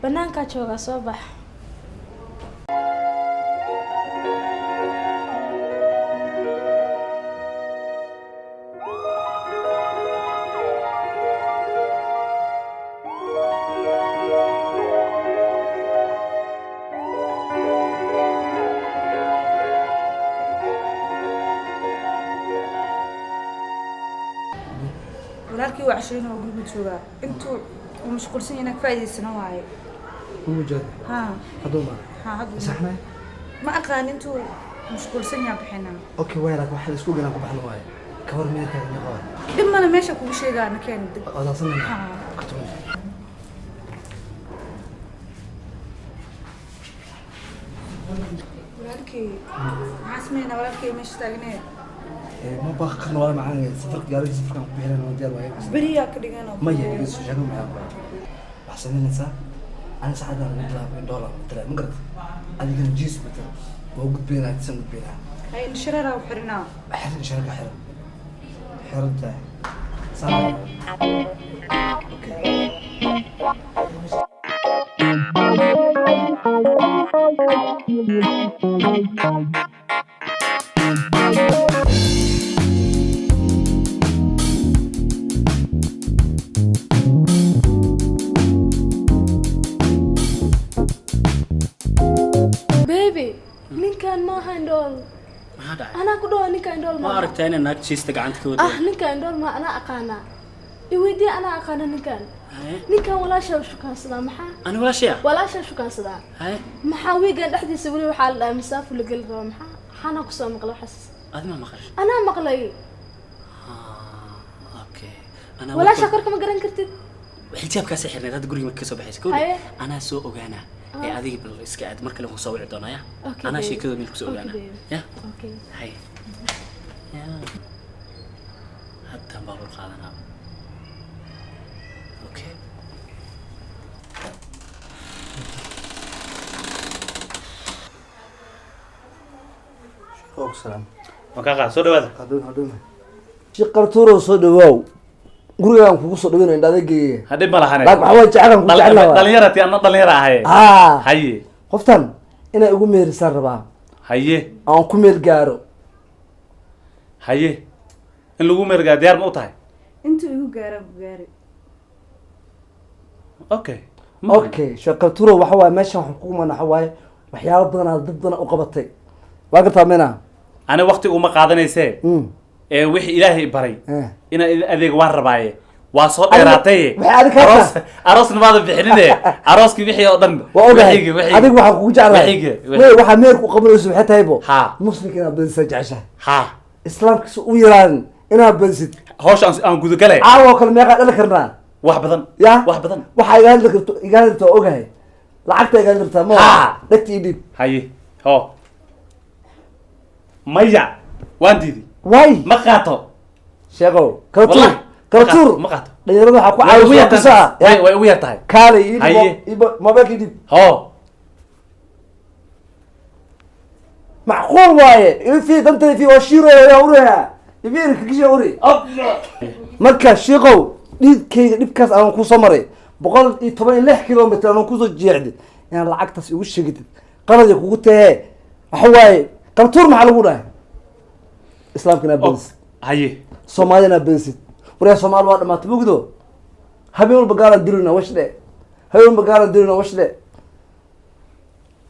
Banaankaa joogaa, soo bax. Walaalkii waa cashooyin oo guriga joogaa, intuu uu mashquulsan yahay inaan ka faa'iidaysano waaye. Ugu. Ha. Hadduu ma Ha, hadda. Saxnay. Ma aqaan, intuu mashquulsan yahay bixinaa. Okay, waay, laakiin waxaa la isku ogaan ku baxno waaye. Ka war meherkaaga meeqa waay? Dhib male, meesha kugu sheegaa, na keen dib. Wadaadsanayna. Ha. Kartoon. Walaalkii maxaa sameynaa? Walaalkii meesha taagnee. Ma baaqi karno, waa macaan safarka gaariga, safarkaan ku bixinayna waa diyaar waaye. Beriyaa ka dhigan oo Maya, iga soo sheego maxaa ku waxaa samaynaysaa. Ani saacadaan laga bilaabo in dollar matala, ma garat? Adigana jiis matala waa gudbeynaa, intisan gudbeynaa. Hay, indhashareeraa u xirinaa. Xiran, sharka xiran, xiran tahay saa. Okay. Baby, ninkan maaha indhool. Maxaa dhacay? Anaa ku dhawa, ninka indhool Ma maaha. aragtaa inay naag jiista gacanta ka wada? Ah, ninka indhool maaha, anaa aqaanaa. Iweydii, anaa aqaana ninkan. Haye. Ninkan walaashaa u shukaansadaa, maxaa? Ani walaashaya? Walaashaa shukaansadaa. Haye. Maxaa wiigan dhexdiisa weli waxaa la dhahay masaafo la geli rabaa? Maxaa maxaanaa kusoo maqlay waxaas? Adi ma maqashay? Anaa maqlay. Okay, anaa Walaashaa korka ma garan kartid. Xijaabkaasay xirneed hadda guriga marka kasoo baxaysa kowdha. Haye. Anaa soo ogaanaa ee adiga bal iska aad, mar kale waan soo wici doonaa ya. Okay, anaa baby. Sheekada meel kusoo Okay, ogaanaa. baby. Ya. Okay. Haye ya, haddaan baabuur qaadanaa. Okay. Salaam. Waan kaa qaad, soo dhawaada. Hadhow hadhow. Sheekh Kartuuro, soo dhawaaw, gurigaan kugu soo dhaweynayo indha adeegayga. Hadhib ma lahane. Laakiin waxaa waaye jecelkan ku jecel lahaa. Dhalinyara ti, anna dhalinyara ahay. Haa. Haye. Qoftan inay igu meerisaan rabaa. Haye. Aan ku meel gaaro. Haye, in lagu meergaa diyaar ma u tahay? Intuu igu gaaraan ku gaari. Okay. Okay, Sheekh Kartuuro, waxa waaye meeshan waxaan kugu mana, waxa waaye waxyaabo badan aad dad badan u qabatay, waa gartaa mina. Ani waqti uma qaadanaysee ee wixii Ilaahay baray inaan idin adeeg waan rabaaye, waa soo dheeraatay. Waxay adiga kaa Aroos aroosna maada bixinine, arooskii wixii oo dhan. Waa ogahay. Wixii- Adiga waxaan kugu jeclahay wixii- wey waxaa meerku qabanayso maxay tahay bo? Ha. Muslimka inaad badisaa jeceshahay. Ha. Islaamka si u yaraanin inaad badisid. Hawsha aan gudagale. Caawa oo kale meeqaa dhali karnaa? Wax badan. Ya. Wax badan. Waxaa iga hadli karto, iga hadli karto, waa ogahay, lacagta iga hadli kartaa ma? Ha. Dhegta ii dhiib. Haye, ho, maya, waan diiday. Waay. Ma qaato. Sheekow kala tuur. Wallahi, Kala ma tuur. qaato, ma qaato. Dhalinyarada waxaa ku Way ugu caawisaa yartahay. kusaa. Way ugu yartahay. Kaalay ii Haye. dhiib, mobilka ii dhiib. Ho. Macquul waaye, ifi dantay fi waa shiiraya yaa uraya ifir kagisha uri. Marka shiikow, dhiidkayga dhibkaas aan kusoo maray 116 kilomitr aan kusoo jeexday, inaad lacagtaas igu sheegtid qalad kugu tahee. Waxa waaye kala tuur, maxaa lagu dhahay? Islaamka inaad badisid. Haye. Soomaalida inaad badisid. Waryaa, Soomaali waa dhamaatay mugdo. Habeen walba gaalaan dilina washdhe, habeen walba gaalaan dilina washdhe,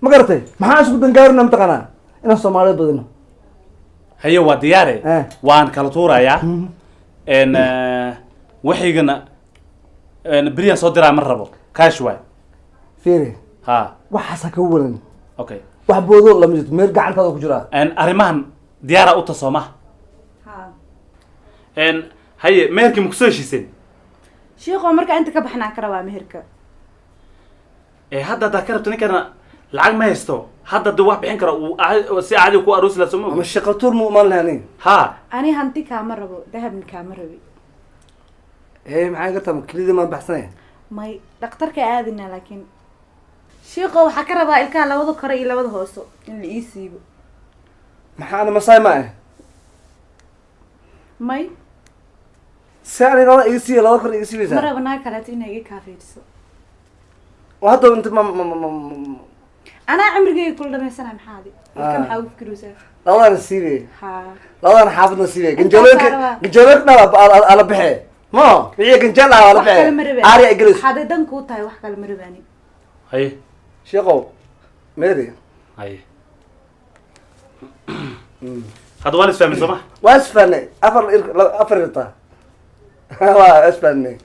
ma garatay? Maxaan isku dangaarina mataqaanaa? Inaan Soomaalida badino. Haye, waa diyaare. Eh. Waan kala tuurayaa n waxaygana beriyan soo diraa, ma rabo cash waay. Fiiri. Ha. Waxaas ha ka waran. Okay. Wax boodo lama jirto, meel gacantaada ku jiraa. Arrimahan diyaara u tasoo maha? Ha. Haye, meherkii ma kusoo heshiiseen? Shiikoo, markaa inta ka baxnaa ka rabaa meherka. Ee hadda haddaad ka rabto, ninkana lacag ma haysto hadda, hadduu wax bixin karo uu si caadi ku aroosi lahaa, soo ma Ama ogi? Shaqa tuur mu imaan lahay aniga. Ha. Ani hanti kaama rabo, dahabna kaama rabi. Ee maxay gartaa, kelidii maan baxsanaya? May, dhakhtarka aadina, laakiin shiikoo waxaa ka rabaa ilkaha labada kore iyo labada hooso in la ii siibo. Maxaa, ana masaay ma ah? May. Si aniga laba iga siiya, laba kor iga Ma siibaysaa? rabo naag kaleeto inay iga kaafeydso. Hadda inta ma Anaa cimrigeyga kula dhamaysana maxaa adi? Ilka maxaa ugu fikiraysaa? Labadan siibe. Ha. Labadan xaafadna siibe. Ganjeelooyinka ganjeelooyinka ala bixe. Ma, wixii ganjeel ah ala Wax kale ma bixe. rabaan. Aari ay galis. Waxaad dan kuu tahay wax kale ma rabaani. Haye. Sheekow. Mary. Haye. Hadda waa la isfahmay soo ma? Waa isfahnay. Afar irta. Waa isfahnay.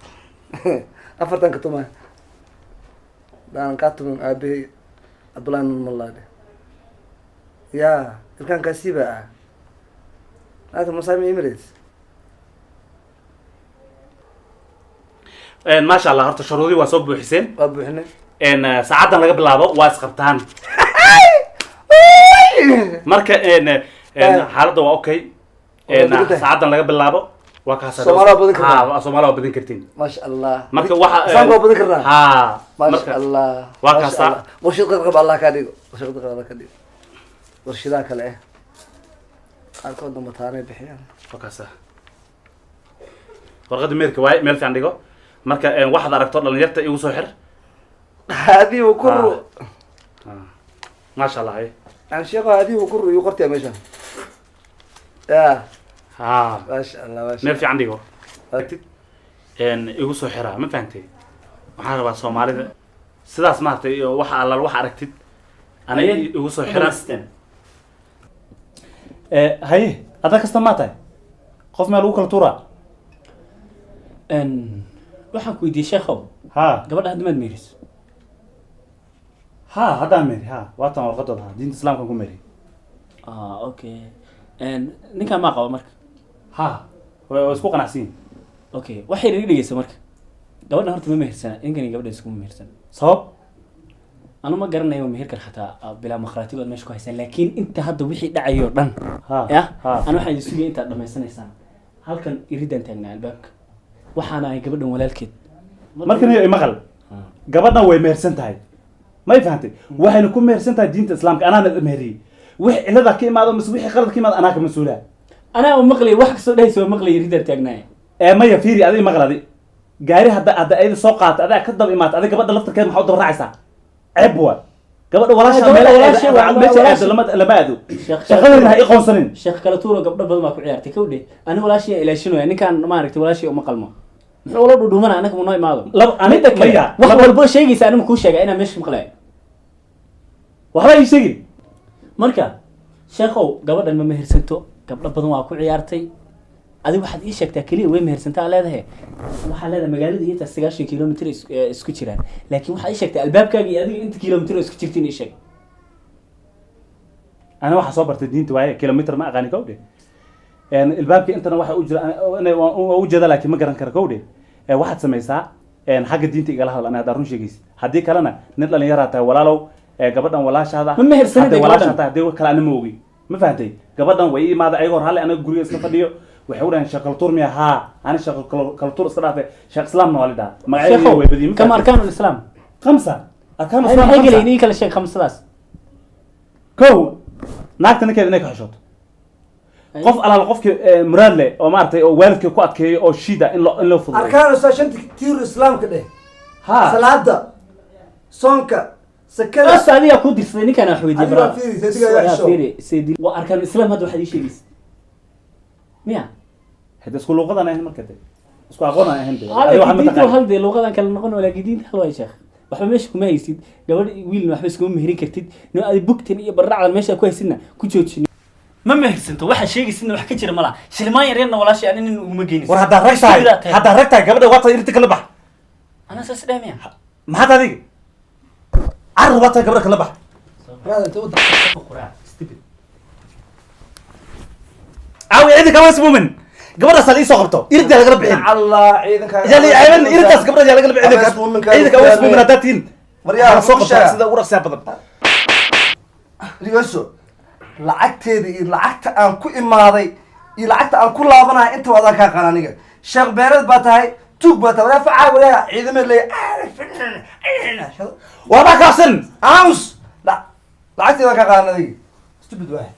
Afartan ka tuma. Daan ka tumin aabbe Abdullahi Malaade. Ya, ilkaan kaasiba ah. Naagta Musaami Emirates. Maasha Allah, horta shuruudii waa soo buuxiseen. Waa buuxinay. Saacaddan laga bilaabo waa isqabtaan. Marka xaaladda waa okay. Saacaddan laga bilaabo waa kaas. Soomaali waa badin karnaa. Ha, Soomaali waa badin kartiin. Maasha Allah. Marka waxa Islaamka waa badin karnaa. Ha. Maasha Allah. Waa kaasa. Warshad qab Allah ka dhigo. Warshad qab Allah ka dhigo. Warshadaha kale eh. Qaarkood mataanay bixiyaan. Waa kaasa. Warqadda meerka waay meel fiican dhigo. Marka waxaad aragto dhalinyarta igu soo xir. Haddii uu ku Maasha Allah. Haye. Aan sheego haddii uu ku ru qortay meeshan. Ya. Ha. Maasha Allah, maasha. Meel fiican dhigo. Igu soo xiraa, ma fahantay? Waxaan rabaa Soomaalida sidaas maartay iyo waxa allaal wax aragtid aniga igu soo xiraa. Haye, adaa kasta ma tahay? Qof meel ugu kala tuuraa? Waxaan ku weydiiyey sheekhow. Ha. Gabadha hadda maad meeriso? Ha, haddaan meeri, ha. Waa tan warqadooda, ha. Diinta Islaamka ku meeri. Okay. Ninkaan maa qaba marka? Ha, waa isku qanacsan yihiin. Okay, waxay iga dhegeysa marka. Gabadhan horta ma mehersana, ninkan gabadha iskuma mehersana. Sabab? Anu ma garanayo meherkan xataa bilaa maqraatigood meesha ku haysaan, laakiin inta hadda wixii dhacay oo dhan. Ha. Ya? Anu waxaan idin sugaya intaad dhamaysanaysaan. Halkan iridaan taagnaa albaabka. Waxaana ahay gabadhan walaalkeed. Markan iyo maqal. Gabadhan way mehersan tahay. Ma fahantay? Waxayna ku mehersan tahay diinta Islaamka, anaana meheriyey. Wixii cilada ka imaado mise wixii qalad ka imaado anaa ka mas'uula. Anaa oo maqlay wax kasoo dhahaysa oo maqlay iridaan taagnaa. Maya fiiri adiga maqal adi. Gaari hadda ayada soo qaata adaa ka daba imaata adiga gabadha laftarkeed maxaa u daba raacaysaa? Ceeb waa. Gabadha walaasha meel meesha aado lama aado. Shaqadana ha i qoonsanin. Sheekh kala tuuro gabdho badan baa ku ciyaartay kowdhe. Aniga walaashii ilaashinaya ninkan maaragtay walaashii uma qalmo. Muxuu ula dhudhuumana anaga ma noo imaado. Aniga kale wax walbo sheegaysa aniga kuu sheegay inaan meesha maqlay. Waxba ii sheegin. Marka sheekhow gabadhan ma mehersanto, gabdho badan waa ku ciyaartay. Adigu waxaad ii sheegtaa kaliya way mehersantaa leedahay. Waxaa leedahay magaalada iyo inta 9 kiiloomitir isku jiraan. Laakiin waxaad ii sheegtaa albaabkaaga iyo adiga inta kiiloomitir isku jirtiin ii sheeg. Ana waxaan soo bartay diinta waaye kiiloomitir ma aqaani kowdhe. Albaabka intana waxa u jira ana waa u jeeda laakiin ma garan karo kowdhe. Waxaad samaysaa xagga diinta igala hadal ana haddaan run sheegaysid. Haddii kalena nin dhalinyaro tahay walaalow gabadhan walaashaada ma mehersanid walaasha tahay haddii kale ana ma ogi. Ma fahantay? Gabadhan way ii imaaday ayagoo raalli anaga guriga iska fadhiyo. Waxay u dhahaan sheekh kaltuur miya? Haa, ani sheekh kaltuur iska dhaafay. Sheekh Islaamna waa la dhahaa. Magacyadii way badiyeen. Kama arkaanu Islaam? Khamsa. Arkaanu Islaam maxay galayeen ii kala sheeg khamsadaas? Kow, naagta ninkeeda inay ka xishooto. Qof alaal qofkii muraad leh oo maaragtay oo waalidkii ku adkeeyo oo shiida in loo fududeeyo. Arkaanu Islaam shanta tiir Islaamka dheh. Ha. Salaada, soonka, sakada. Bas adiga ku dirsaday ninkan wax weydiiyey Adiga fiiri, adiga yaa xisho. Fiiri, saydi. Waa arkaanu Islaam hadda waxaad ii sheegaysaa. Miya? Hadda isku luqadan ahayn marka dee. Isku aqoon aan ahayn dee. Adiga waxa ma taqaan. Hal dee luqadan kala noqon walaa diinta hal waay sheekh. Waxba meesha kuma haysid. Gabadh wiilna waxba iskuma meherin kartid. Noo adi bugtan iyo barracdan meesha ku haysidna ku joojin. Ma mehersanto waxa sheegaysidna wax ka jira malaha. Shilmaan yar yarna walaashay aan nin uguma geynaysid. War hadda rag tahay, hadda rag tahay gabadha waa tahay irti kala bax. Ana saas dhaamiya. Maxaad adiga? Carruur waa tahay gabadha kala bax. Stupid. Caawi ciidanka waa ismuumin. Gabadhaas la ii soo qabto. Irti laga bixin. Allah ciidanka. Yaa la ayman irtaas gabadha yaa laga bixin. Ciidanka waa ismuumin hadda tiin. Maryaa soo qabto sida ugu dhaqsiyaha badan. Rigoso. Lacagteeda iyo lacagta aan ku imaaday iyo lacagta aan ku laabanahay inta wadaan ka qaan aniga. Sheekh beereed baa tahay, tuug baa tahay, walaa facaa walaa ciidamada leeyahay. Waa ma kaafsan. Aamus. Lacagteeda ka qaan aniga. Stupid waay.